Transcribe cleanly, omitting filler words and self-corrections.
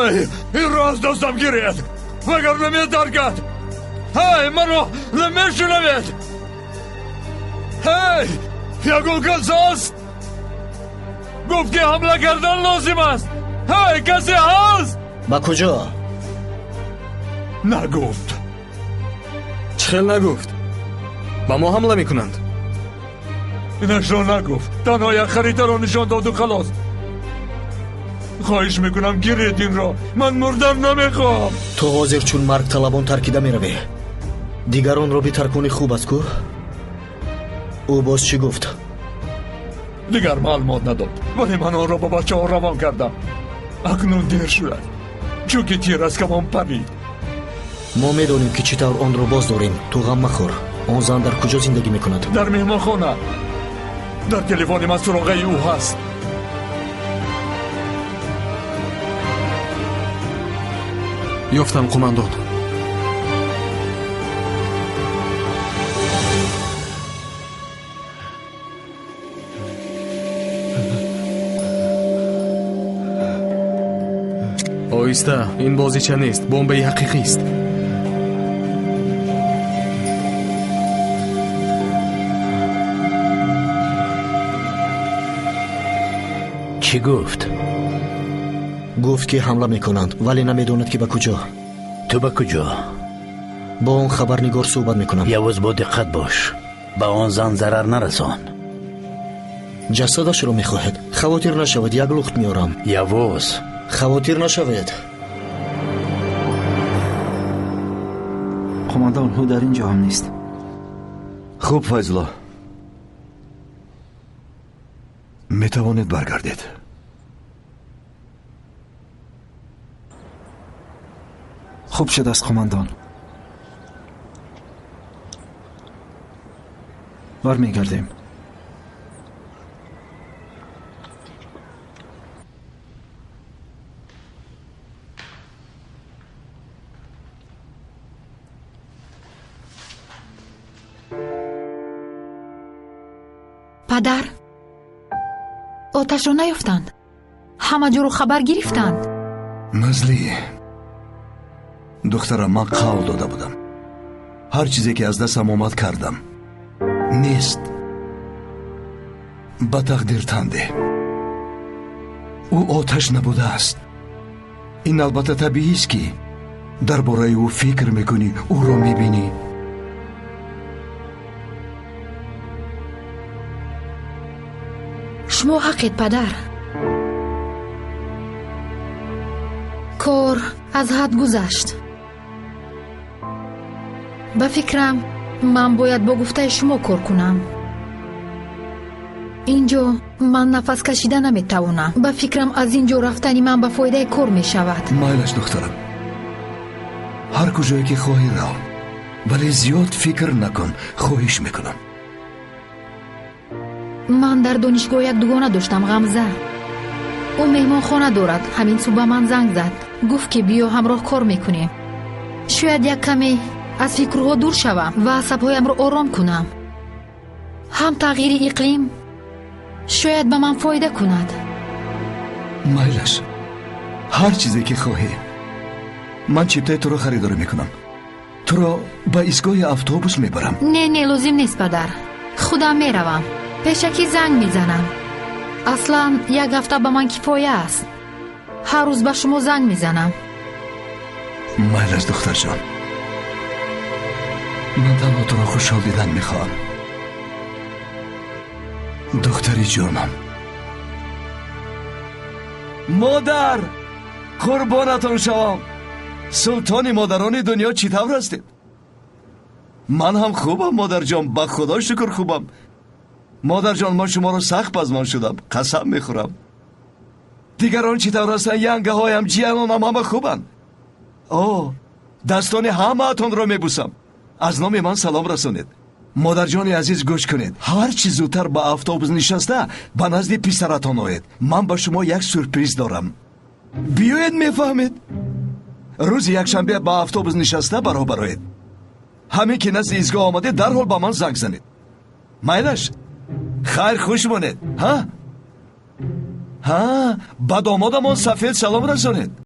Ҳай, инро аз дастам гиред, вагарна метаркад. Ҳай, маро намешунавед? Ҳай, ягон кас ҳаст? Гуфт, ки ҳамла кардан лозим аст. Ҳай, касе ҳаст? Ба куҷо? Нагуфт. Чӣ хел нагуфт? Ба мо ҳамла мекунанд. Инашро нагуфт, танҳо як харитаро нишон доду халос. Хоҳиш мекунам, гиред инро, ман мурдан намехоҳам. Ту ҳозир чун маргталабон таркида меравӣ. Дигаронро битарконӣ хуб аст ку? Ӯ боз чӣ гуфт? Дигар маълумот надод, вале ман онро ба бачаҳо равон кардам. Акнун дер шудааст, чунки тир аз камон парид. Мо медонем, ки чӣ тавр онро боз дорем. Ту ғам махӯр. Он зан дар куҷо зиндагӣ мекунад? Дар меҳмонхона. Дар телефони ман суроғаи ӯ ҳаст. Ёфтам, қумандон. Оҳиста, ин бозича нест, бомбаи ҳақиқист. Чӣ гуфт? Гуфт, ки ҳамла мекунанд, вале намедонад, ки ба куҷо. Ту ба куҷо? Бо он хабарнигор суҳбат мекунам. Явуз, бо диққат бош, ба он зан зарар нарасон. Ҷасадашро мехоҳед? Хавотир нашавед, як лухт меорам. Явуз, хавотир нашавед. Қумандон, ӯ дар ин ҷо ҳам нест. Хуб, Файзулло, метавонед баргардед. Хуб шудааст, қумандон, бармегардем. Падар, оташро наёфтанд, ҳама ҷоро хабар гирифтанд. Назлӣ, духтарам, ман қавл дода будам. Ҳар чизе, ки аз дастам омад, кардам. Нест. Ба тақдир танде. Ӯ оташ набудааст. Ин албатта табиист, ки дар бораи ӯ фикр мекунӣ, ӯро мебинӣ. Шумо ҳақед, падар. Кор аз ҳад гузашт. Ба фикрам, ман бояд бо гуфтаи шумо кор кунам. Ин ҷо ман нафас кашида наметавонам. Ба фикрам, аз ин ҷо рафтани ман ба фоидаи кор мешавад. Майлаш, духтарам, ҳар куҷое ки хоҳӣ рав, вале зиёд фикр накун, хоҳиш мекунам. Ман дар донишгоҳ як дугона доштам, Ғамза. Ӯ меҳмонхона дорад. Ҳамин субҳ ба ман занг зад, гуфт, ки биё, ҳамроҳ кор мекунем. Шояд як каме аз фикрҳо дур шавам ва асабҳоямро ором кунам. Ҳам тағйири иқлим шояд ба ман фоида кунад. Майлаш, ҳар чизе ки хоҳӣ. Ман чиптаи туро харидорӣ мекунам, туро ба истгоҳи автобус мебарам. Не, не, лозим нест, падар, худам меравам. Пешакӣ занг мезанам. Аслан як ҳафта ба ман кифоя аст. Ҳар рӯз ба шумо занг мезанам. Майлаш, духтарҷон, ман танҳо туро хушҳол дидан мехоҳам. Духтари ҷонам. Модар, қурбонатон шавам. Султони модарони дунё, чӣ тавр ҳастед? Ман ҳам хубам, модарҷон, ба худо шукр, хубам. Модарҷон, ман шуморо сахт пазмон шудам, қасам мехӯрам. Дигарон чӣ тавр ҳастанд? Янгаҳоям, ҷиянонам ҳама хубанд. О, дастони ҳамаатонро мебусам. Аз номи ман салом расонед. Модарҷони азиз, гӯш кунед, ҳар чӣ зудтар ба автобус нишаста ба назди писаратон оед. Ман ба шумо як сюрприз дорам. Биёед, мефаҳмед. Рӯзи якшанбе ба автобус нишаста ба роҳ бароед. Ҳамин ки назди истгоҳ омадед, дарҳол ба ман занг занед. Майлаш, хайр, хуш монед. Ҳа, ҳа, ба домодамон Сафед салом расонед.